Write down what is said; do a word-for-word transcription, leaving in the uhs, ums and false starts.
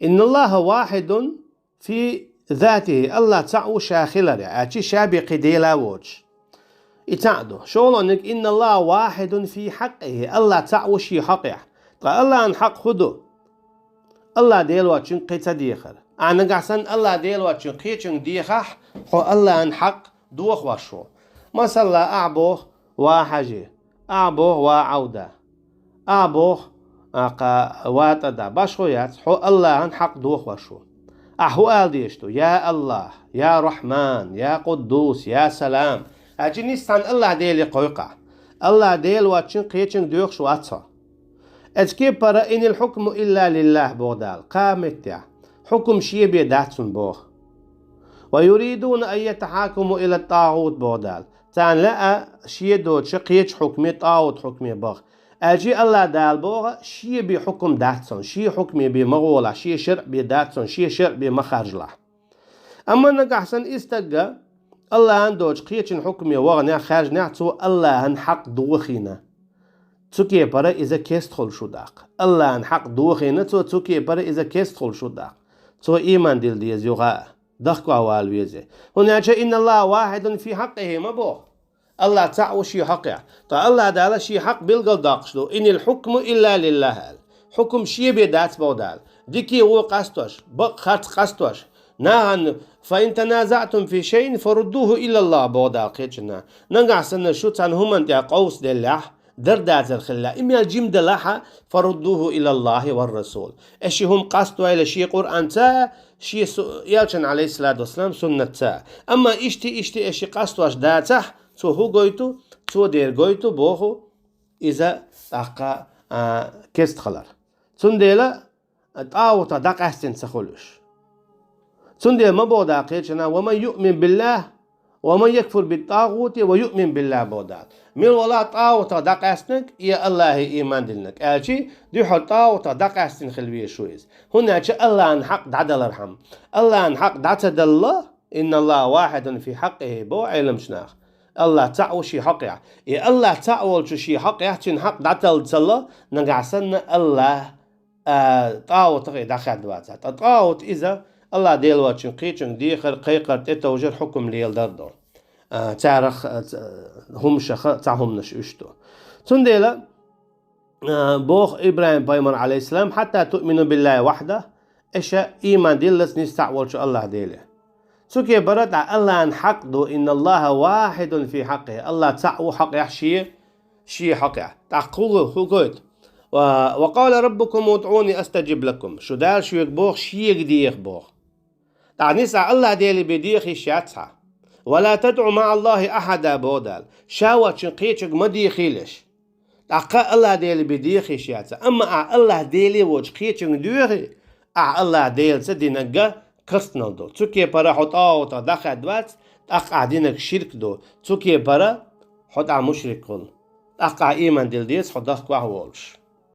إن الله واحد في ذاته, Аллах цхьаъ ву ша хиларехь, аьлча ша бен кхин дела воцуш. И цхьаъ ду. ШолгӀаниг, إن الله واحد في حقه, Аллах цхьаъ ву шен хьакъехь. Ткъа Аллахьан хьакъ хӀун ду? Аллах Дела воцчуьнга кхин ца дехар. Ахьа нагахь санна Аллах Дела воцчуьнга кхечуьнга дехахь, хьо Аллахьан хьакъ дохош ву. Масала, ахьа боху: «Ва Хьажи», ахьа боху: «Ва Ӏавда», ахьа боху: «Акха, ва ТӀада», башхо яц, хьо Аллахьан хьакъ дохош ву. Ахьа хӀун ала дезаш ду? «Я Аллах, я Рахьман, я Къуддус, я Салам». Аьлча нийса цхьана Аллах Деле кхойкху ахь. Аллах Дела воцчуьнга кхечуьнга доьхуш вац хьо. Оцу кепара: «إن الحكم إلا لله», боху Дала, кхаа меттехь. Хьукум шен бен дац хӀунда боху. «ويريدون أن يتحاكموا إلى الطاغوت», боху Дала. Царна лаьа шен доцуш кхечу хьукме, тӀагӀут хьукме баха. Аьлча Аллах Дала боху, шен бен хьукум дац хьуна, шен хьукме бен ма гӀолахь, шен шарӀ бен дац хьуна, шен шарӀ бен ма харжалахь. Амма нагахь санна и стаг Аллахьан доцуш кхечун хьукме ваханехь, хаьржинехь, цо Аллахьан хьакъ дохийна. Цу кепара иза кестхуьлуш ву тӀаккха. Аллахьан хьакъ дохийна цо, цу кепара иза кестхуьлуш ву тӀаккха. Цо ийман дилла деза юха а, дахкавала веза. ХӀунда аьлча: «إن الله واحد في حقه» ма боху. Аллах цхьаъ ву шен хьакъехь. Ткъа Аллах Дала шен хьакъ билгалдоккхуш ду: «إن الحكم إلا لله», аьлла. Хьукум шен бен дац боху Дала. Дика а, вон а къастош, бакъ а, харц а къастош. Нахана: «فإن تنازعتم في شيء فردوه إلى الله», боху Дала кхечанхьа. Нагахь санна шу цхьана хӀуманна тӀехь къовсаделлехь, дар-дацар хиллехь, и мел жима делахь а, «فردوه إلى الله والرسول». Аш ши хӀума къаставойла шен Къуръанца, шен су-, Элчан, Ӏалайхиссалату вассалам, суннатца. Амма иштта, иштта аш ши къастош дацахь, цо хӀун гойту? Цо дера гойту, боху, иза тӀаккха, а, кестхилар. Цундела тӀагӀутах дӀакъаьстина ца хуьлуш. Цундела ма боху Дала кхечанхьа: «ومن يؤمن بالله، ومن يكفر بالطاغوت ويؤمن بالله», боху Дала. Мила валахь тӀагӀутах дӀакъаьстинарг, я Аллахе ийман диллинарг. Аьлча, дуьххьара тӀагӀутах дӀакъаьстина хила везаш ву иза. ХӀунда аьлча Аллахьан хьакъ дӀадалархьама. Аллахьан хьакъ дӀа ца далла, «إن الله واحد في حقه», боху Ӏеламчу наха. Аллах цхьаъ ву шен хьакъехь. И Аллах цхьаъ волчу шен хьакъехь, цуьнан хьакъ дӀаталла ца ло, нагахь санна Аллах, а, тӀагӀутах и дӀахаьдда вацахь. Ткъа тӀагӀут иза Аллах Дела воцчуьнга кхечуьнга дехар, кхайкхар, тӀетовжар, хьукум леладар ду. А, царах, а, ц-, хӀуманашха цхьа хӀуманаш уьш ду. Цундела, а, боху ИбрахӀим-пайхамар, Ӏалайхиссалам: «حتى تؤمنوا بالله وحده», аша ийман диллалц нийса цхьаъ волчу Аллах Деле. Цу кепара тӀаккха Аллахьан хьакъ ду: «إن الله واحد في حقه», Аллах цхьаъ ву хьакъехь шен, шен хьакъехь. ТӀаккха хӀун, хӀун гойту? «و، وقال ربكم ادعوني أستجب لكم». Шу Дала шуьга боху, шега деха боху. ТӀаккха нийса Аллах Деле бен деха йиш яц хьан. «ولا تدع مع الله أحدا», боху Дала. Ша воцчуьнга кхечуьнга ма дехийла аш. ТӀаккха Аллах Деле бен деха йиш яц. Амма ахь Аллах Деле воцуш кхечуьнга доьхий, ахь Аллах Делаца динарг карстанал ду. Цу кепара хьо тӀагӀутах дӀахаьдда вац, тӀаккха ахь динарг ширк ду. Цу кепара хьо тӀаккха мушрик хуьлу. ТӀаккха ахь ийман дилла деза, хьо дахкавахь волуш.